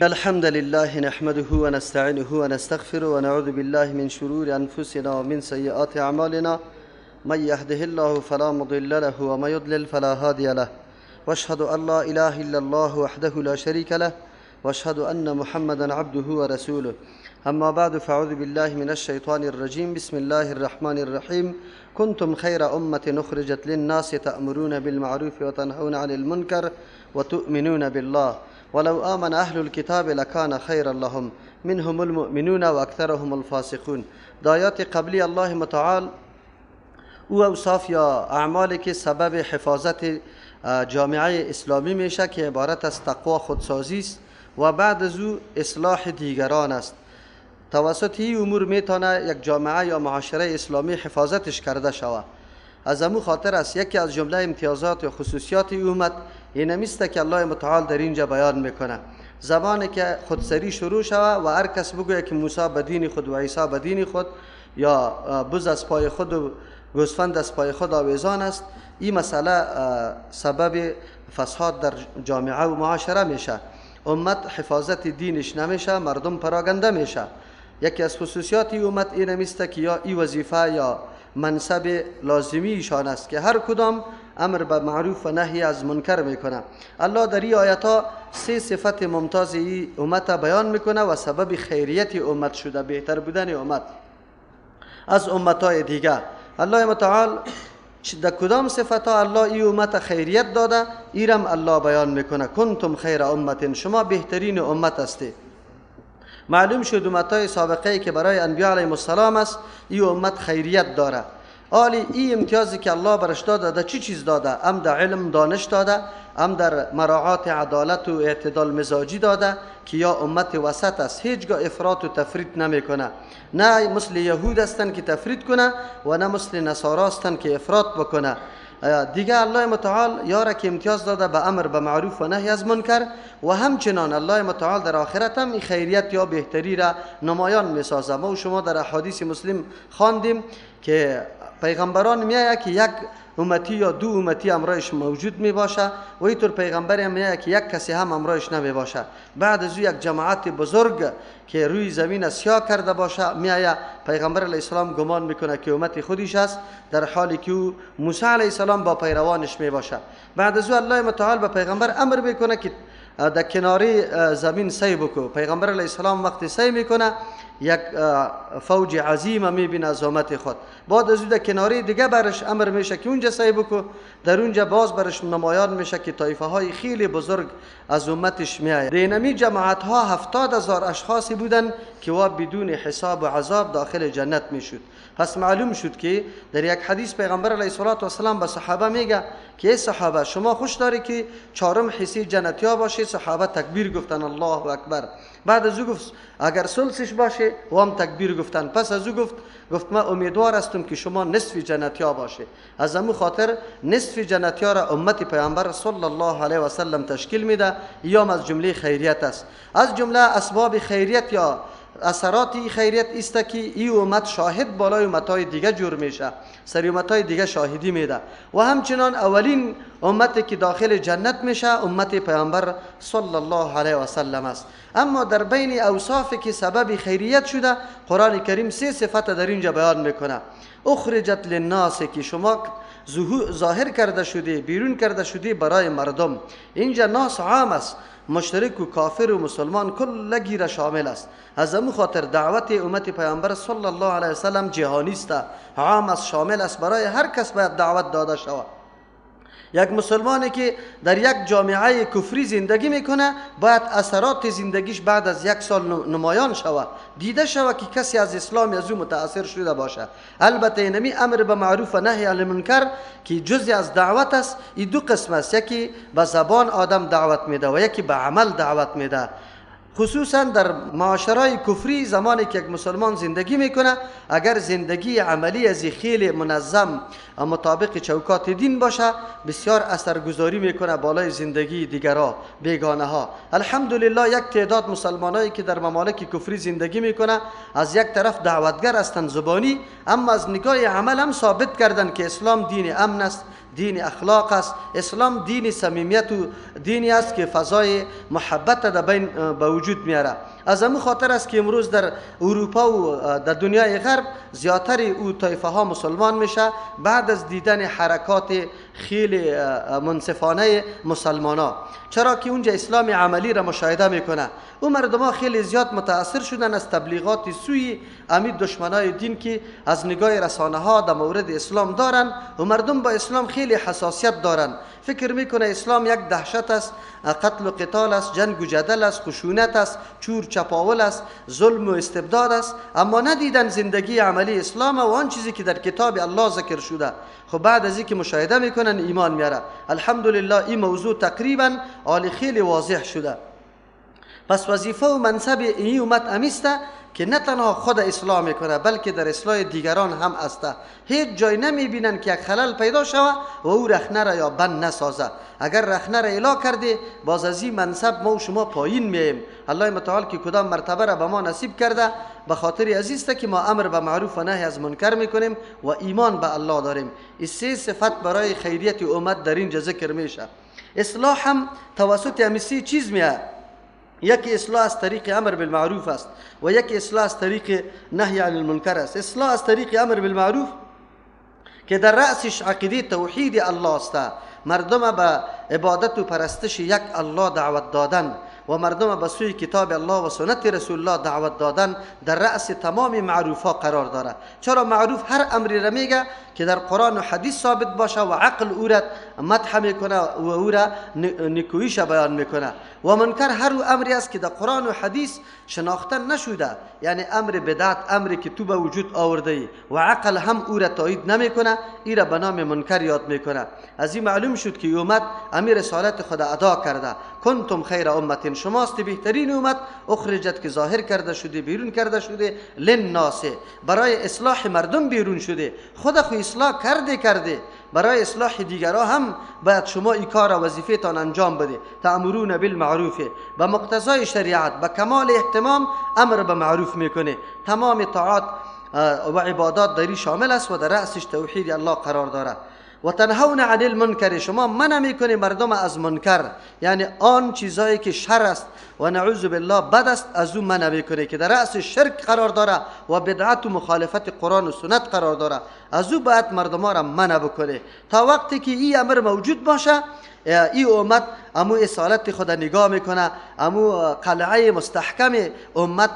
الحمد لله نحمده ونستعينه ونستغفره ونعوذ بالله من شرور أنفسنا ومن سيئات أعمالنا، من يهده الله فلا مضل له ومن يضلل فلا هادي له، واشهد أن لا إله إلا الله وحده لا شريك له، واشهد أن محمدا عبده ورسوله. أما بعد، فأعوذ بالله من الشيطان الرجيم. بسم الله الرحمن الرحيم. كنتم خير أمة أخرجت للناس تأمرون بالمعروف وتنهون عن المنكر وتؤمنون بالله، ولو آمن أهل الكتاب لكان خيرا لهم، منهم المؤمنون وأكثرهم الفاسقون. د آیات قبلی الله متعال او اوصاف یا اعمالی که سبب حفاظت جامعه اسلامی میشه که عبارت از تقوا خودسازی است و بعد از او اصلاح دیگران است. توسط این امور میتونه یک جامعه یا معاشره اسلامی حفاظتش کرده شود. از امو خاطر است یکی از جمله امتیازات و خصوصیات امت اینمیست که الله متعال در اینجا بیان میکنه. زمانی که خودسری شروع شود و هر کس بگوید که موسی به دین خود و عیسی به دین خود یا بز از پای خود و گوسفند از پای خود آویزان است، این مسئله سبب فساد در جامعه و معاشره میشه. امت حفاظت دینش نمیشه، مردم پراگنده میشه. یکی از خصوصیات امت اینمیست که یا ای وظیفه یا منصب لازمی ایشان است که هر کدام امر به معروف و نهی از منکر میکنه. الله در این آیت ها سه صفت ممتاز ای امت بیان میکنه و سبب خیریت امت شده، بهتر بودن امت از امتهای دیگه. الله متعال در کدام صفت ها الله ای امت خیریت داده، ایرم الله بیان میکنه. کنتم خیر امت، شما بهترین امت هستید. معلوم شد امتهای سابقه که برای انبیاء علیهم السلام است، این امت خیریت داره. آلی این امتیازی که الله برش داده در چی چیز داده؟ هم در علم دانش داده، هم در مراعات عدالت و اعتدال مزاجی داده که یا امت وسط است، هیچگاه افراط و تفریط نمیکنه. نه مثل یهود هستند که تفریط کنه و نه مثل نصارا هستند که افراط بکنه. دیگه الله متعال یاره که امتیاز داده به امر به معروف و نهی از منکر، و همچنان الله متعال در آخرت هم این خیریت یا بهتری را نمایان میسازه. ما و شما در احادیث مسلم خواندیم که پیغمبران میایه که یک امتی یا دو امتی امرایش موجود می باشه و اینطور پیغمبر هم میایه که یک کسی هم امرایش نمی باشه. بعد از او یک جماعت بزرگ که روی زمین سیاه کرده باشه میایه، پیغمبر علیه السلام گمان میکنه که امت خودش است، در حالی که او موسی علیه السلام با پیروانش می باشه. بعد از او الله متعال به پیغمبر امر میکنه که در کناری زمین سی بکو. پیغمبر علیه السلام وقتی سی میکنه یک فوج عظیم میبینه از امت خود. بعد از او در کناری دیگه برش امر میشه که اونجا سی بکو، در اونجا باز برش نمایان میشه که طایفه های خیلی بزرگ از امتش میآید. دینمی جماعت ها 70,000 اشخاصی بودن که وا بدون حساب و عذاب داخل جنت میشد. پس معلوم شد که در یک حدیث پیغمبر علیه الصلاة والسلام به صحابه میگه که ای صحابه، شما خوش داری که چهارم حصه جنتی ها باشه؟ صحابه تکبیر گفتن الله اکبر. بعد از او گفت اگر ثلثش باشه، و هم تکبیر گفتن. پس از او گفت من امیدوار هستم که شما نصف جنتی ها باشه. از امو خاطر نصف جنتی ها را امت پیامبر صلی الله علیه و سلم تشکیل میده. یا از جمله خیریت است. از جمله اسباب خیریت یا اثرات خیریت است که ای امت شاهد بالای امتهای دیگه جور میشه، سری امتهای دیگه شاهدی میده. و همچنان اولین امتی که داخل جنت میشه امت پیامبر صلی الله علیه و سلم است. اما در بین اوصافی که سبب خیریت شده، قرآن کریم سه صفت در اینجا بیان میکنه. اخرجت للناس، که شما ظاهر کرده شده، بیرون کرده شده برای مردم. اینجا ناس عام است، مشرک و کافر و مسلمان کلگی را شامل است. از امو خاطر دعوت امت پیامبر صلی الله علیه وسلم جهانی است، عام است، شامل است، برای هر کس باید دعوت داده شود. یک مسلمانی که در یک جامعه کفری زندگی میکنه باید اثرات زندگیش بعد از یک سال نمایان شود، دیده شود که کسی از اسلام از او متاثر شده باشه. البته اینمی امر به معروف و نهی عن المنکر که جزی از دعوت است، این دو قسم است، یکی به زبان آدم دعوت میده و یکی به عمل دعوت میده. خصوصا در معاشرای کفری زمانی که یک مسلمان زندگی میکنه، اگر زندگی عملی از خیلی منظم و مطابق چوکات دین باشه، بسیار اثرگذاری میکنه بالای زندگی دیگرا، بیگانه ها. الحمدلله یک تعداد مسلمانایی که در ممالک کفری زندگی میکنه از یک طرف دعوتگر هستند زبانی، اما از نگاه عمل هم ثابت کردن که اسلام دین امن است، دین اخلاق است. اسلام دین صمیمیت و دینی است که فضای محبت در بین به وجود میاره. از همون خاطر است که امروز در اروپا و در دنیای غرب زیادتر او طایفه ها مسلمان میشه بعد از دیدن حرکات خیلی منصفانه مسلمان ها، چرا که اونجا اسلام عملی را مشاهده میکنه. او مردم ها خیلی زیاد متاثر شدن از تبلیغات سوی امید دشمنای دین که از نگاه رسانه ها در مورد اسلام دارن و مردم با اسلام خیلی حساسیت دارن. فکر میکنه اسلام یک دهشت است، قتل و قتال است، جنگ و جدل است، خشونت است، چور چپاول است، ظلم و استبداد است، اما ندیدن زندگی عملی اسلام و آن چیزی که در کتاب الله ذکر شده. خب بعد از اینکه مشاهده میکنن ایمان میاره. الحمدلله این موضوع تقریبا عالی خیلی واضح شده. پس وظیفه و منصب این امت امیسته که نه تنها خود اصلاح میکنه بلکه در اصلاح دیگران هم است. هیچ جای نمیبینن که یک خلل پیدا شوه و او رخنه را یا بند نسازه. اگر رخنه را اعلا کرده باز از این منصب ما و شما پایین میایم. الله متعال که کدام مرتبه را به ما نصیب کرده به خاطر عزیزته که ما امر به معروف و نهی از منکر میکنیم و ایمان به الله داریم. این سه صفت برای خیریت امت در اینجا ذکر میشه. اصلاح هم توسط همین سه چیز میاد. یکی اصلاح از طریق امر بالمعروف است و یکی اصلاح از طریق نهی عن المنکر است. اصلاح از طریق امر بالمعروف که در رأسش عقیده توحید الله است، مردم به عبادت و پرستش یک الله دعوت دادن و مردم به سوی کتاب الله و سنت رسول الله دعوت دادن در رأس تمام معروف ها قرار داره. چرا معروف هر امری را میگه که در قرآن و حدیث ثابت باشه و عقل او را مدح میکنه و او را نیکویش بیان میکنه، و منکر هر امری است که در قرآن و حدیث شناخته نشده، یعنی امر بدعت، امری که تو به وجود آورده ای و عقل هم او را تایید نمیکنه، ای را به نام منکر یاد میکنه. از این معلوم شد که امت امیر رسالت خود ادا کرده. کنتم خیر امت، شماست بهترین امت، اخرجت که ظاهر کرده شده، بیرون کرده شده، للناس برای اصلاح مردم بیرون شده. خود خو اصلاح کرده برای اصلاح دیگرها هم باید شما این کار وظیفه تان انجام بده. تأمرون بالمعروف، به مقتضای شریعت به کمال اهتمام امر به معروف میکنه. تمام طاعات و عبادات دری شامل است و در رأسش توحید الله قرار داره. و تنهون عن المنکر، شما منع میکنی مردم از منکر، یعنی آن چیزایی که شر است و نعوذ بالله بد است از او منع میکنه که در رأس شرک قرار داره و بدعت و مخالفت قرآن و سنت قرار داره، از او باید مردم را منع بکنه. تا وقتی که این امر موجود باشه ای امت امو اصالت خود نگاه میکنه، امو قلعه مستحکم امت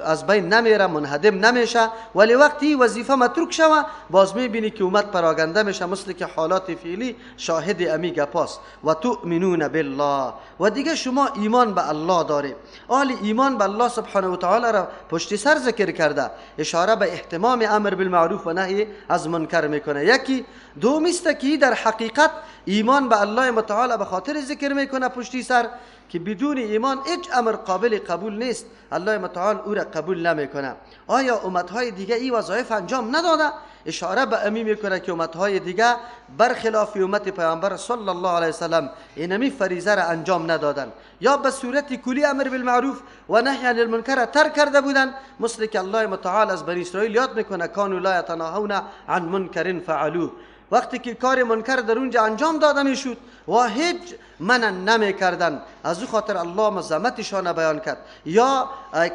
از بین نمیره، منهدم نمیشه. ولی وقتی وظیفه متروک شوه باز میبینی که امت پراگنده میشه، مثل که حالات فعلی شاهد امی گپاست. و تؤمنون بالله، و دیگه شما ایمان به الله داره. آل ایمان به الله سبحانه و تعالی را پشت سر ذکر کرده، اشاره به اهتمام امر بالمعروف و نهی از منکر میکنه. یکی دومی است که در حقیقت ایمان به الله متعال به خاطر ذکر میکنه پشتی سر که بدون ایمان هیچ امر قابل قبول نیست، الله متعال او را قبول نمیکنه. آیا امتهای دیگه این وظایف انجام نداده؟ اشاره به امی میکنه که امتهای دیگه برخلاف امت پیامبر صلی الله علیه وسلم اینمی فریضه را انجام ندادن، یا به صورت کلی امر بالمعروف و نهی عن المنکر ترک کرده بودن، مثل که الله متعال از بنی اسرائیل یاد میکنه کانوا لا یتناهون عن منکر فعلوه. وقتی که کار منکر در اونجا انجام داده میشد و هیچ منع نمیکردن، از او خاطر الله مذمتشان بیان کرد. یا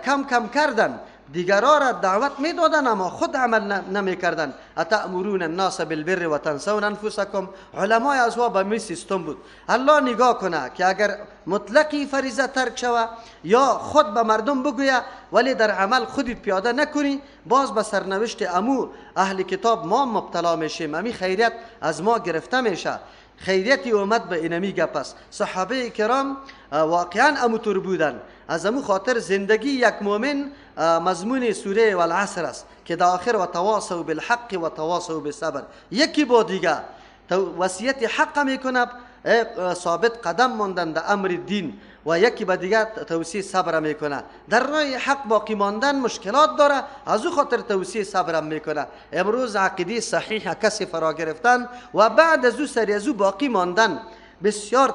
کم کم کردن، دیگرها را دعوت میدادن اما خود عمل نمیکردن. اتأمرون الناس بالبر و تنسون انفسکم، علمای از وا به می سیستم بود. الله نگاه کنه که اگر مطلقی فریضه ترک شوه یا خود به مردم بگویه ولی در عمل خودت پیاده نکنی، باز به سرنوشت امو اهل کتاب ما مبتلا میشیم، امی خیریت از ما گرفته میشه. خیریت امت به اینمی گپ است. صحابه کرام واقعا اموتور بودن. از امو خاطر زندگی یک مؤمن مضمون سوره والعصر است که در آخر و تواصوا بالحق و تواصوا بالصبر، یکی با دیگه وصیت حق میکنه، ثابت قدم ماندن در امر دین، و یکی به دیگه توصیه صبر میکنه. در راه حق باقی ماندن مشکلات داره، از او خاطر توصیه صبر میکنه. امروز عقیده صحیح کسی فرا گرفتن و بعد از او سری از او باقی ماندن، بسیار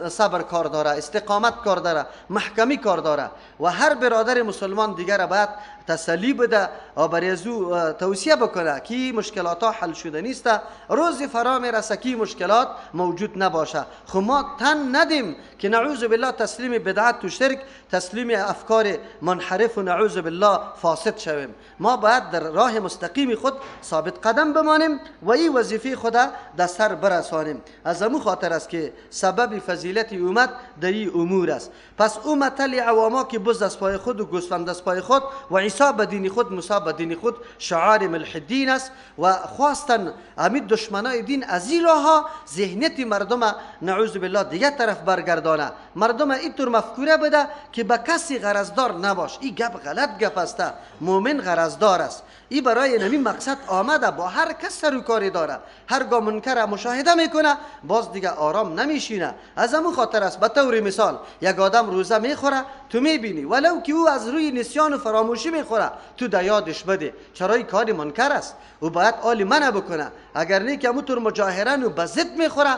صبر کار داره، استقامت کار داره، محکمی کار داره و هر برادر مسلمان دیگر باید تسلی بده و برای از او توصیه بکنه که مشکلات ها حل شده نیست، روز فرا میرسه که مشکلات موجود نباشه. خب ما تن ندیم که نعوذ بالله تسلیم بدعت و شرک، تسلیم افکار منحرف و نعوذ بالله فاسد شویم. ما باید در راه مستقیم خود ثابت قدم بمانیم و این وظیفه خود در سر برسانیم. از امو خاطر است که سبب فضیلت امت در این امور است. پس او متل عواما که بز از پای خود و گوسفند از پای خود و عیسی به دین خود، موسی به دین خود، شعار ملحدین است و خواستن امید دشمنای دین از این راه ذهنیت مردم نعوذ بالله دیگه طرف برگردانه، مردم اینطور مفکوره بده که به کسی غرضدار نباش. این گپ غلط گپ است. مؤمن غرضدار است، این برای نمی مقصد آمده، با هر کس سر و کاری داره، هرگاه منکر مشاهده میکنه باز دیگه آرام نمیشینه. از همون خاطر است به طور مثال یک آدم روزه میخوره، تو میبینی ولو که او از روی نسیان و فراموشی میخوره، تو در یادش بده چرا این کار منکر است، او باید آلی منع بکنه. اگر نه که همونطور مجاهرن و به ضد میخوره،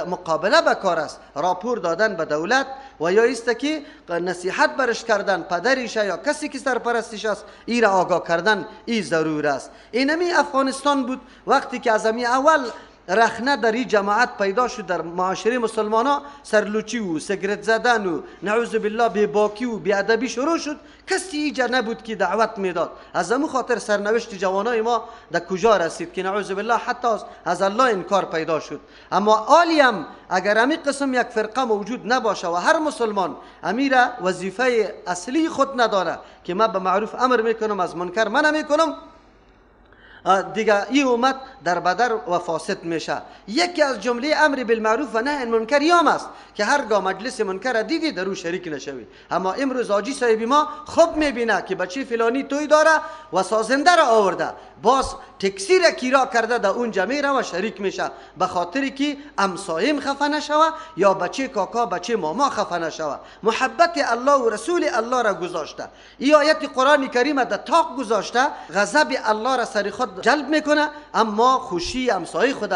مقابله به کار است، راپور دادن به دولت و یا است که نصیحت برش کردن پدریش یا کسی که سرپرستش است ای را آگاه کردن، ای ضرور است. اینمی افغانستان بود وقتی که از امی اول رخنه در این جماعت پیدا شد در معاشره مسلمان ها، سرلوچی و سگرت زدن و نعوذ بالله بی‌باکی و بی‌ادبی شروع شد. کسی اینجا نبود که دعوت میداد. از امو خاطر سرنوشت جوانای ما در کجا رسید که نعوذ بالله حتی از الله انکار پیدا شد. اما عالیم اگر امی قسم یک فرقه موجود نباشه و هر مسلمان امیر وظیفه اصلی خود نداره که من به معروف امر میکنم از منکر منع میکنم، دیگه این امت در بدر و فاسد میشه. یکی از جمله امر بالمعروف و نهی منکر یام است که هرگاه مجلس منکر دیدی در او شریک نشوی. اما امروز حاجی صاحب ما خوب میبینه که بچه فلانی توی داره و سازنده را آورده، باز تکسی را کرا کرده در اونجا میره و شریک میشه، به خاطر که امسایم خفه نشوه یا بچه کاکا بچه ماما خفه نشوه. محبت الله و رسول الله را گذاشته، این آیت قرآن کریم در طاق گذاشته، غضب الله را سر خود جلب میکنه اما خوشی امسای خود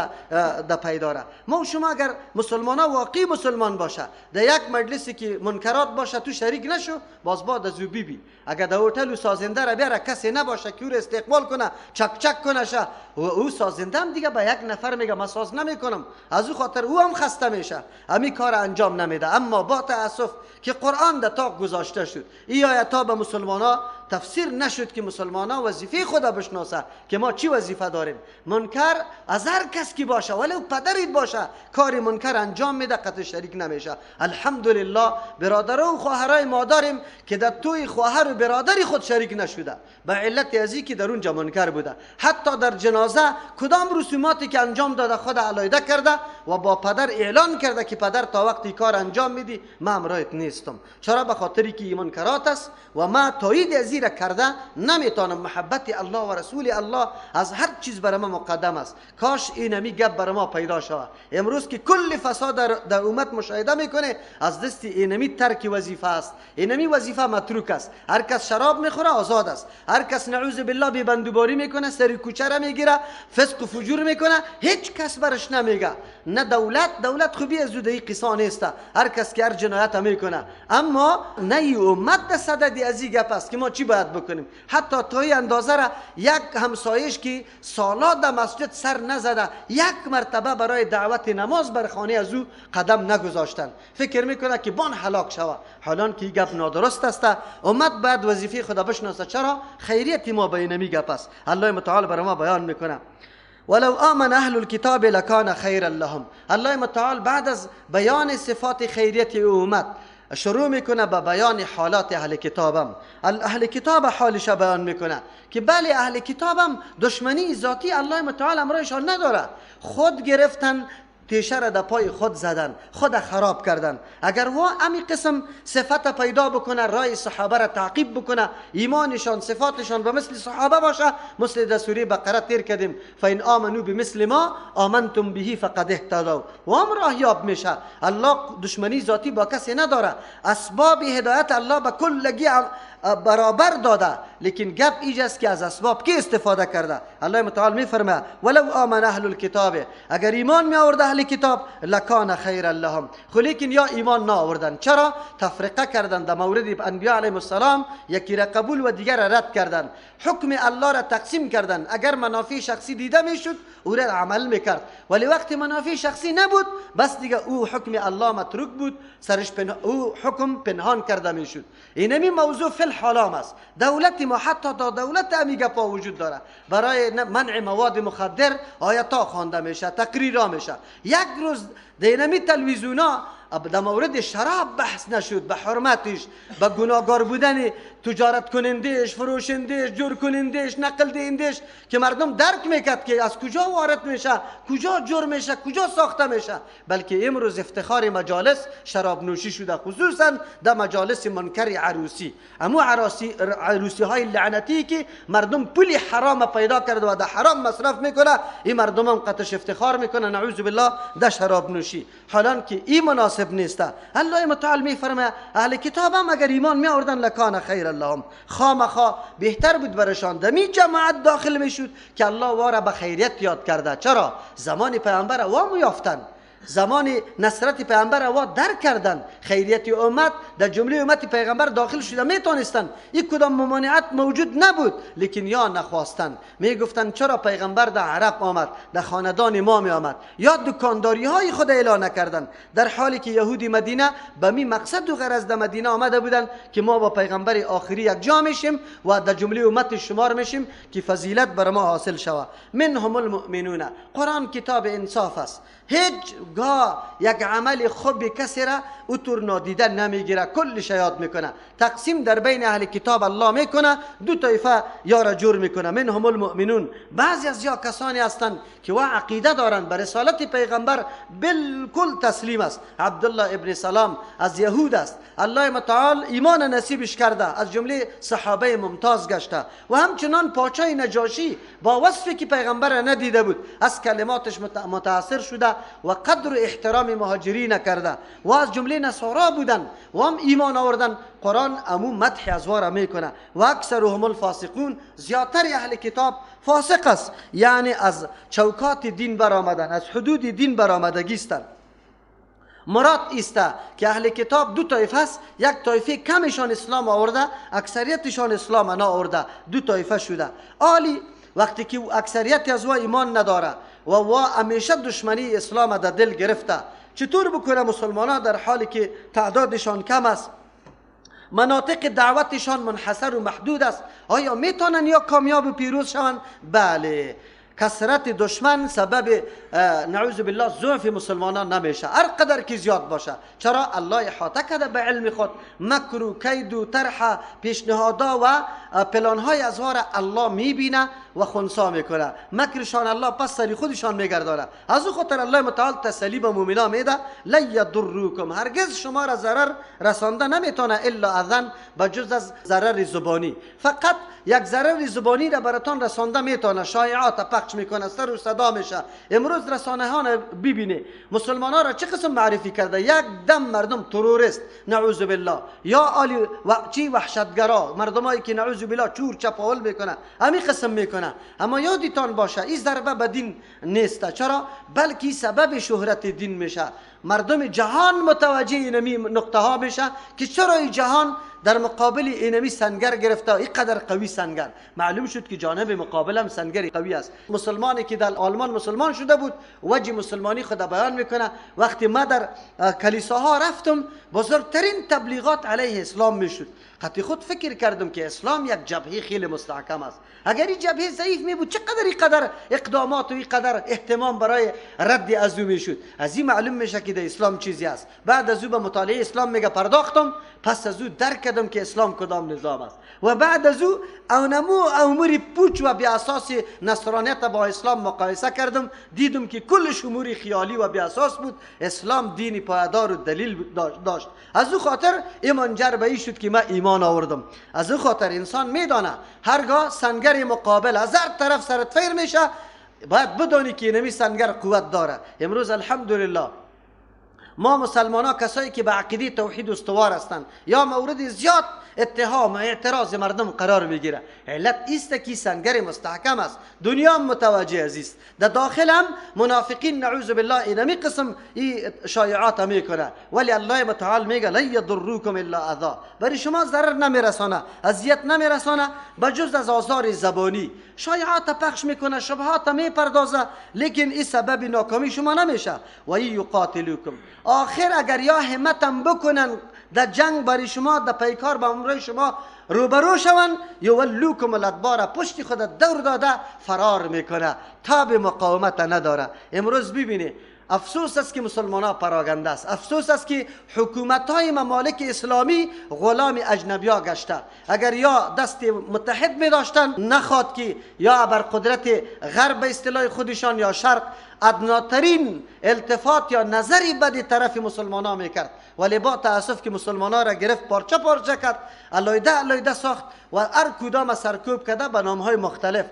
در پیداره. ما و شما اگر مسلمان ها واقعی مسلمان باشه در یک مجلسی که منکرات باشه تو شریک نشو، باز بعد از او بی اگر در هتل و سازنده را بیاره کسی نباشه که او را استقبال کنه، چک چک کنه شه، و او سازنده هم دیگه به یک نفر میگه من ساز نمیکنم، از او خاطر او هم خسته میشه، امی کار انجام نمیده. اما با تاسف که قرآن در طاق گذاشته شد، این آیت ها به مسلمان ها تفسیر نشد که مسلمان ها وظیفه خدا بشناسه که ما چی وظیفه داریم. منکر از هر کس کی باشه ولو پدرت باشه کار منکر انجام میده، قطع شریک نمیشه. الحمدلله برادران و خواهرای ما داریم که در توی خواهر و برادر خود شریک نشده، به علت ازی که در اونجا منکر بوده. حتی در جنازه کدام رسوماتی که انجام داده خود علایده کرده و با پدر اعلان کرده که پدر تا وقتی کار انجام میدی من همراهت نیستم. چرا؟ به خاطری که منکرات است و ما تایید ازی را کرده نمیتونم. محبت الله و رسول الله از هر چیز برای ما مقدم است. کاش اینمی گپ برای ما پیدا شود. امروز که کل فساد در امت مشاهده میکنه از دست اینمی ترک وظیفه است، اینمی وظیفه متروک است. هر کس شراب میخوره آزاد است، هر کس نعوذ بالله بی بندوباری میکنه، سر کوچه را میگیره، فسق و فجور میکنه، هیچ کس برش نمیگه. نه دولت، دولت خوبی از او قصه نیست، هر کس که هر جنایت میکنه. اما نه امت در صدد از این گپ است که ما چی باید بکنیم. حتی تا این اندازه را یک همسایش که سالا در مسجد سر نزده، یک مرتبه برای دعوت نماز بر خانه از او قدم نگذاشتن، فکر میکنه که بان هلاک شوه. حالان که این گپ نادرست است. امت باید وظیفه خدا بشناسه. چرا؟ خیریت ما به اینمی گپ است. الله متعال برای ما بیان میکنه ولو آمن اهل الكتاب لکان خیرا لهم. الله متعال بعد از بیان صفات خیریت امت شروع میکنه به بیان حالات اهل کتابم. اهل کتاب حالش بیان میکنه که بله اهل کتابم دشمنی ذاتی الله متعال امرایشان نداره، خود گرفتن تیشه را در پای خود زدن، خود خراب کردن. اگر وا امی قسم صفت پیدا بکنه، رای صحابه را تعقیب بکنه، ایمانشان صفاتشان به مثل صحابه باشه، مثل در سوره بقره تیر کردیم فإن آمنوا بمثل ما آمنتم به فقد اهتدوا، و هم راه یاب میشه. الله دشمنی ذاتی با کسی نداره. اسباب هدایت الله به کلگی برابر داده، لیکن گپ ایج است که از اسباب کی استفاده کرده. الله متعال میفرمه ولو آمن اهل الکتاب، اگر ایمان می آورده اهل کتاب لکان خیر لهم. خو لیکن یا ایمان نآوردن. چرا؟ تفرقه کردن در مورد انبیاء علیهم السلام، یکی را قبول و دیگر را رد کردن، حکم الله را تقسیم کردن. اگر منافع شخصی دیده میشد او را عمل میکرد، ولی وقتی منافع شخصی نبود بس دیگه او حکم الله متروک بود، سرش او حکم پنهان کرده میشد. اینمی موضوع فی الحالام است. دولت ما حتی تا دولت امی گپا وجود داره، برای منع مواد مخدر آیتا خوانده میشه، تقریرا میشه. یک روز دینمی تلویزیونا در مورد شراب بحث نشد، به حرمتش، به گناهگار بودن تجارت کنندش، فروشندش، جور کنندش، نقل دهندش، که مردم درک میکرد که از کجا وارد میشه، کجا جور میشه، کجا ساخته میشه. بلکه امروز افتخار مجالس شراب نوشی شده، خصوصا در مجالس منکر عروسی، امو عروسی های لعنتی که مردم پول حرام پیدا کرده و در حرام مصرف میکنه، این مردم هم قطش افتخار میکنه، نعوذ بالله، در شراب نوشی، حالان که این مناسب نیست. الله متعال میفرمه اهل کتاب هم اگر ایمان می آوردن لکان خیر لهم، خامخا بهتر بود برشان دمی جماعت داخل میشد که الله واره به خیریت یاد کرده. چرا؟ زمان پیامبر وام یافتن، زمان نصرت پیامبر وا درک کردن، خیریت امت در جمله امت پیغمبر داخل شده میتونستن، یک کدام ممانعت موجود نبود، لیکن یا نخواستن. میگفتن چرا پیغمبر در عرب آمد، در خاندان ما می آمد، یا دکانداری های خود اعلان نکردن، در حالی که یهودی مدینه به می مقصد و غرض در مدینه آمده بودن که ما با پیغمبر آخری یک جا میشیم و در جمله امت شمار میشیم که فضیلت بر ما حاصل شود. منهم المؤمنون. قرآن کتاب انصاف است، هیچ گاه یک عمل خوب کسی را اوتور نادیده نمیگیره، کلش یاد میکنه. تقسیم در بین اهل کتاب الله میکنه، دو طایفه یا را جور میکنه. منهم المؤمنون، بعضی از یا کسانی هستند که وا عقیده دارند بر رسالت پیغمبر بالکل تسلیم است. عبدالله ابن سلام از یهود است، الله متعال ایمان نصیبش کرده، از جمله صحابه ممتاز گشته. و همچنان پاچای نجاشی با وصفی که پیغمبر ندیده بود از کلماتش متاثر شده و قدر و احترام مهاجرین کرده و از جمله نصارا بودن و هم ایمان آوردن. قرآن امو مدح از وارا میکنه. و اکثرهم الفاسقون، زیادتر اهل کتاب فاسق است، یعنی از چوکات دین برآمدن، از حدود دین برآمدگیستند. مراد ایسته که اهل کتاب دو طایفه است، یک طایفه کمشان اسلام آورده، اکثریتشان اسلام نآورده، دو طایفه شده. آلی وقتی که اکثریت از وا ایمان نداره و وا همیشه دشمنی اسلام در دل گرفته، چطور بکنه مسلمان ها در حالی که تعدادشان کم است، مناطق دعوتشان منحصر و محدود است، آیا میتونن یا کامیاب و پیروز شوند؟ بله، کثرت دشمن سبب نعوذ بالله ضعف مسلمانان نمیشه، هر قدر که زیاد باشه. چرا؟ الله احاطه کرده به علم خود، مکر و کید و طرح پیشنهادها و پلانهای از وار الله میبینه و خنثی میکنه، مکرشان الله پس سری خودشان میگردانه. از او خاطر الله متعال تسلی به مؤمنا میده، لا یضرکم، هرگز شما را ضرر رسانده نمیتونه الا اذن، بجز از ضرر زبانی. فقط یک ضرر زبانی را براتان رسانده میتونه، شایعات پخش میکنه، سر و صدا میشه. امروز رسانه ها ببینه مسلمان ها را چه قسم معرفی کرده، یک دم مردم تروریست نعوذ بالله، یا علی و چی وحشتگرا، مردمایی که نعوذ بالله چور چپاول میکنه، همین قسم میکنه. اما یادتان باشه این ضربه به دین نیست، چرا؟ بلکه سبب شهرت دین میشه. مردم جهان متوجه اینمی نقطه ها میشه که چرا این جهان در مقابل اینمی سنگر گرفته، این قدر قوی سنگر. معلوم شد که جانب مقابل هم سنگر قوی است. مسلمانی که در آلمان مسلمان شده بود وجه مسلمانی خود بیان میکنه. وقتی ما در کلیساها رفتم بزرگترین تبلیغات علیه اسلام میشد. قطعی خود فکر کردم که اسلام یک جبهه خیلی مستحکم است، اگر این جبهه ضعیف می بود چقدر اینقدر اقدامات و اینقدر اهتمام برای رد از او میشد. از این معلوم میشه که در اسلام چیزی است. بعد از او به مطالعه اسلام میگه پرداختم، پس از او درک کردم که اسلام کدام نظام است. و بعد از او اونمو امور پوچ و بی اساس نصرانیت با اسلام مقایسه کردم، دیدم که کلش امور خیالی و بی اساس بود. اسلام دین پایدار و دلیل داشت. از او خاطر این منجر به این شد که من ایمان آوردم. از او خاطر انسان میدانه هرگاه سنگر مقابل از هر طرف سرت فیر میشه، باید بدانی که اینمی سنگر قوت داره. امروز الحمدلله ما مسلمان ها کسایی که به عقیده توحید استوار هستند یا مورد زیاد اتهام و اعتراض مردم قرار میگیره، علت ایست که سنگر مستحکم است، دنیا متوجه است. در داخل هم منافقین نعوذ بالله اینمی قسم این شایعات میکنه، ولی الله متعال میگه لا یضرکم الا اذی، برای شما ضرر نمیرسانه، اذیت نمیرسانه بجز از آزار زبانی. شایعات پخش میکنه، شبهات میپردازه، لیکن این سبب ناکامی شما نمیشه. و یقاتلوکم، آخر اگر یا همتم بکنن در جنگ برای شما، در پیکار با امرای شما روبرو شون، یولوکم الادبار، پشت خود دور داده فرار میکنه، تاب مقاومت نداره. امروز ببینی افسوس است که مسلمان ها پراگنده است، افسوس است که حکومت های ممالک اسلامی غلام اجنبی ها گشته. اگر یا دست متحد می داشتن، نخواد که یا بر قدرت غرب به اصطلاح خودشان یا شرق ادناترین التفات یا نظری بدی طرف مسلمان ها میکرد، ولی با تاسف که مسلمان ها را گرفت پارچه پارچه کرد، علایده علایده ساخت و هر کدام سرکوب کرده به نام های مختلف.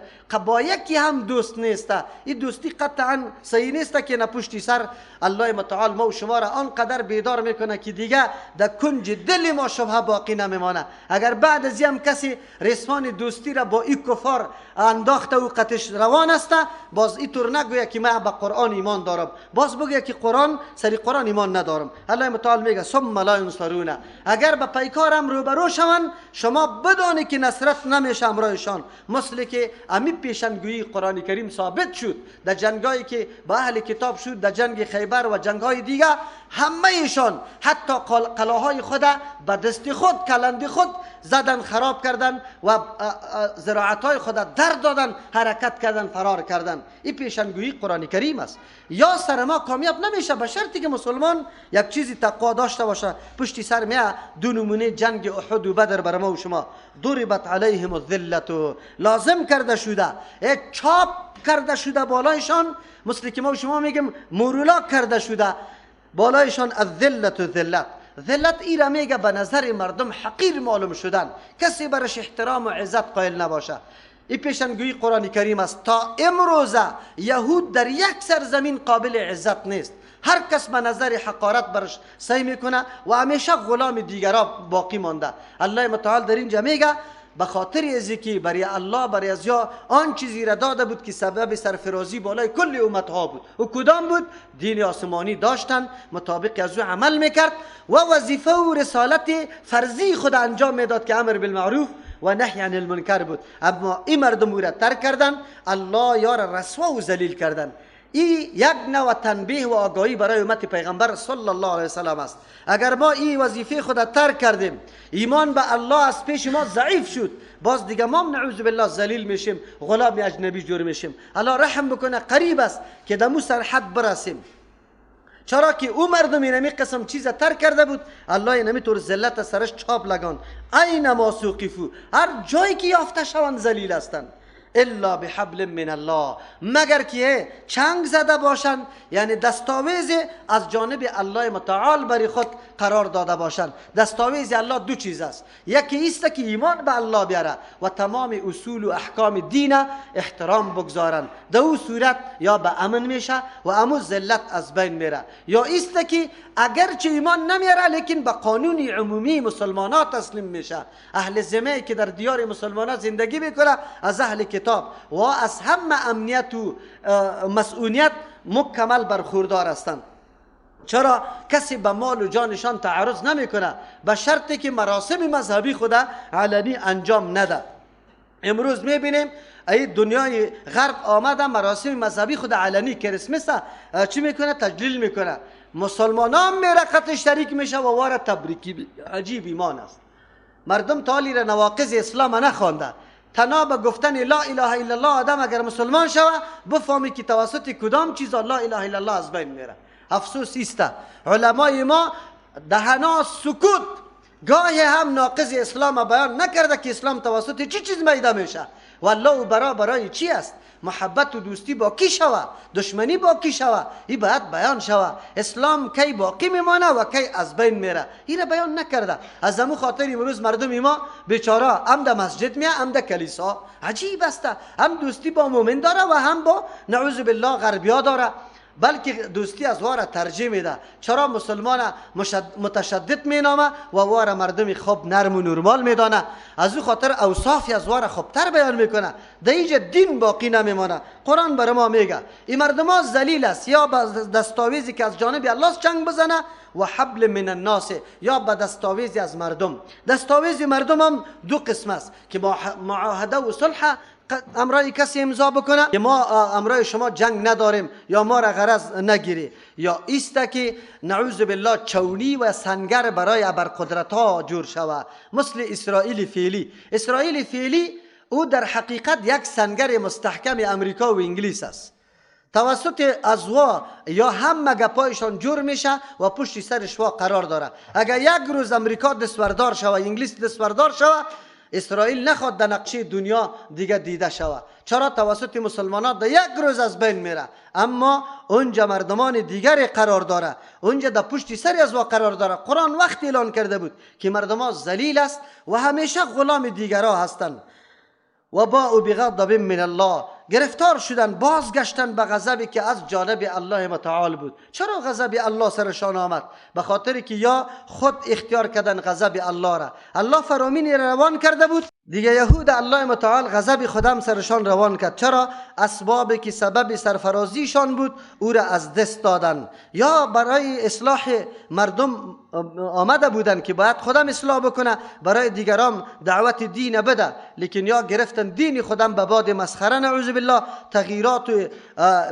با یکی هم دوست نیست، این دوستی قطعا صحیح نیست که نپشتی سر الله متعال ما و شما را آنقدر بیدار میکنه که دیگه در کنج دل ما شبهه باقی نمیمانه. اگر بعد از هم کسی رسمان دوستی را با این کفار انداخته و قطش روان است، باز اینطور نگویه که من به قرآن ایمان دارم، باز بگه که قرآن سری قرآن ایمان ندارم. الله متعال میگه ثم لا ینصرون، اگر به پیکارم روبرو شوند شما بدانید که نصرت نمیشه امرایشان. مثل که امی پیشنگویی قرآن کریم ثابت شد در جنگایی که با اهل کتاب شد، در جنگ خیبر و جنگهای دیگه، همه ایشان حتی قلاهای خود به دست خود کلند خود زدن، خراب کردن و زراعت های خود در دادن، حرکت کردن، فرار کردن. این پیشنگویی قرآن کریم است. یا سر ما کامیاب نمیشه به شرطی که مسلمان یک چیزی تقوا داشته باشه. پشتی سر میه دو نمونه جنگ احد و بدر بر ما و شما. ضربت علیهم الذلت، لازم کرده شده، چاپ کرده شده بالایشان، مثل که ما و شما میگیم مورولا کرده شده بالایشان الذلت و ذلت. ذلت ای را میگه به نظر مردم حقیر معلوم شدن، کسی برش احترام و عزت قائل نباشه. این پیشنگویی قرآن کریم است. تا امروزه یهود در یک سرزمین قابل عزت نیست، هر کس به نظر حقارت برش سعی میکنه و همیشه غلام دیگرا باقی مانده. الله متعال در اینجا میگه به خاطر از که برای الله برای از یا آن چیزی را داده بود که سبب سرفرازی بالای کل امت ها بود، و کدام بود؟ دین آسمانی داشتن، مطابق از او عمل میکرد و وظیفه و رسالت فرضی خود انجام میداد که امر بالمعروف و نهی عن المنکر بود. اما این مردم او را ترک کردن، الله یار رسوا و ذلیل کردن. این یک نوع تنبیه و آگاهی برای امت پیغمبر صلی الله علیه وسلم است. اگر ما این وظیفه خود ترک کردیم، ایمان به الله از پیش ما ضعیف شد، باز دیگه ما نعوذ بالله ذلیل میشیم، غلام اجنبی جور میشیم. الله رحم بکنه، قریب است که دمو سرحد برسیم. چرا که او مردم اینمی قسم چیز ترک کرده بود، الله اینمی طور ذلت سرش چاپ لگان. اینما سوقفو، هر جایی که یافته شوند ذلیل هستند. الا بحبل من الله، مگر که چنگ زده باشند، یعنی دستاویز از جانب الله متعال برای خود قرار داده باشند. دستاویز الله دو چیز است، یکی است که ایمان به الله بیاره و تمام اصول و احکام دین احترام بگذارند، در او صورت یا به امن میشه و امو ذلت از بین میره، یا است که اگرچه ایمان نمیاره لیکن به قانون عمومی مسلمانات تسلیم میشه. اهل ذمه که در دیار مسلمانات زندگی میکنه از اهل کتاب و از همه امنیت و مسئولیت مکمل برخوردار هستند. چرا کسی به مال و جانشان تعرض نمیکنه به شرطی که مراسم مذهبی خود علنی انجام نده. امروز میبینیم ای دنیای غرب آمده مراسم مذهبی خود علنی کریسمس چی میکنه؟ تجلیل میکنه. مسلمانان میره قتل شریک میشه و واره تبریکی. عجیب ایمان است. مردم تالی را نواقض اسلام نخوانده. تنها به گفتن لا اله الا الله آدم اگر مسلمان شوه بفهمی که توسط کدام چیز لا اله الا الله از بین میره. افسوس است علمای ما دهنا سکوت، گاهی هم ناقض اسلام بیان نکرده که اسلام توسط چی چیز میده میشه. والله برا برای چی است؟ محبت و دوستی با کی شوه، دشمنی با کی شوه، این باید بیان شوه. اسلام کی باقی میمانه و کی از بین میره، این را بیان نکرده. از همون خاطر امروز مردم ما بیچاره هم در مسجد میه هم در کلیسا. عجیب است، هم دوستی با مؤمن داره و هم با نعوذ بالله غربیا داره. بلکه دوستی از واره ترجیح میده. چرا مسلمان متشدد مینامه و واره مردم خوب نرم و نرمال میدانه؟ از او خاطر اوصافی از واره خوبتر بیان میکنه. در اینجا دین باقی نمیمانه. قرآن برای ما میگه این مردم ها ذلیل است، یا به دستاویزی که از جانب الله چنگ بزنه و حبل من الناس، یا به دستاویزی از مردم. دستاویز مردم هم دو قسم است که معاهده و صلح امرای کسی امضا بکنه که ما امرای شما جنگ نداریم یا ما را غرض نگیری، یا ایسته که نعوذ بالله چونی و سنگر برای ابرقدرت ها جور شوه، مثل اسرائیل فعلی. اسرائیل فعلی او در حقیقت یک سنگر مستحکم امریکا و انگلیس است. توسط ازوا یا هم گپایشان جور میشه و پشت سرش وا قرار داره. اگر یک روز امریکا دستوردار شوه، انگلیس دستوردار شوه، اسرائیل نخواد در نقشه دنیا دیگه دیده شوه. چرا؟ توسط مسلمانان در یک روز از بین میره، اما اونجا مردمان دیگر قرار داره، اونجا در پشت سر از وا قرار داره. قرآن وقت اعلان کرده بود که مردمان ذلیل است و همیشه غلام دیگرها هستند. و باءوا بغضب من الله، گرفتار شدن، بازگشتن به غضبی که از جانب الله متعال بود. چرا غضب الله سرشان آمد؟ به خاطر که یا خود اختیار کردن غضب الله را. الله فرامین روان کرده بود دیگه، یهود الله متعال غضب خودم سرشان روان کرد. چرا؟ اسبابی که سبب سرفرازیشان بود او را از دست دادن، یا برای اصلاح مردم آمده بودن که باید خودم اصلاح بکنه، برای دیگران دعوت دین بده، لیکن یا گرفتن دین خودم به باد مسخره نعوذ بالله، تغییرات و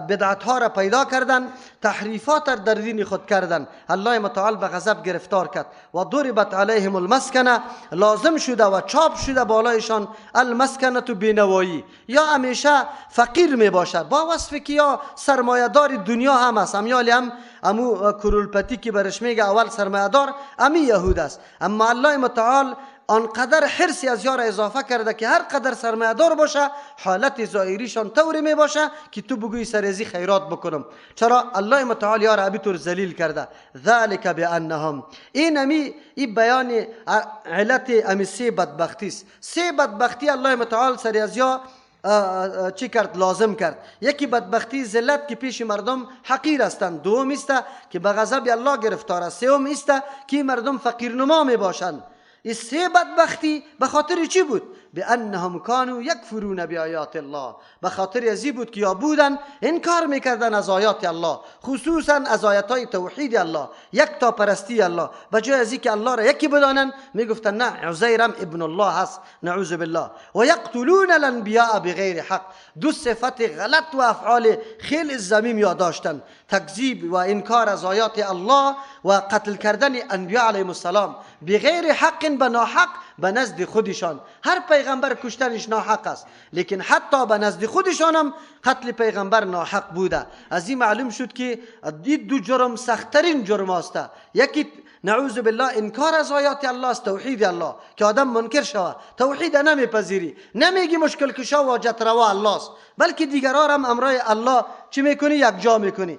بدعت ها را پیدا کردن، تحریفات را در دین خود کردن. الله متعال به غضب گرفتار کرد. و ضربت علیهم المسکنه، لازم شده و چاپ شده بالایشان المسکنه تو بینوایی، یا همیشه فقیر می باشد با وصف که یا سرمایه دار دنیا هم است، امیالی هم امو کرولپتی که برش میگه اول سرمایه دار امی یهود است. اما الله متعال آنقدر حرصی از یار اضافه کرده که هر قدر سرمایه دار باشه حالت ظاهریشان طوری می باشه که تو بگویی سرزی خیرات بکنم. چرا؟ الله متعال یار ابی طور ذلیل کرده. ذالک بانهم، این امی این بیان علت امی سه بدبختی است. سه بدبختی الله متعال سر از یا چی کرد؟ لازم کرد. یکی بدبختی ذلت که پیش مردم حقیر هستند، دوم است که به غضب الله گرفتار است، سوم است که مردم فقیر نما می باشند. این سه بدبختی به خاطر چی بود؟ بانهم کانوا یکفرون بآیات الله، به خاطر ازی بود که یا بودن انکار میکردن از آیات الله، خصوصا از آیات های توحید الله، یک تا پرستی الله. به جای ازی که الله را یکی بدانن میگفتن نه عزیرم ابن الله هست نعوذ بالله. و یقتلون الانبیاء بغیر حق، دو صفت غلط و افعال خیلی ذمیم یاد داشتن، تکذیب و انکار از آیات الله و قتل کردن انبیاء علیهم السلام بغیر حق، به ناحق به نزد خودشان. هر پیغمبر کشتنش ناحق است، لیکن حتی به نزد خودشان هم قتل پیغمبر ناحق بوده. از این معلوم شد که این دو جرم سختترین جرم است. یکی نعوذ بالله انکار از آیات الله است، توحید الله که آدم منکر شود، توحید نمیپذیری، نمیگی مشکل کشا و حاجت روا الله است، بلکه دیگران هم امرای الله چی میکنی؟ یک جا میکنی.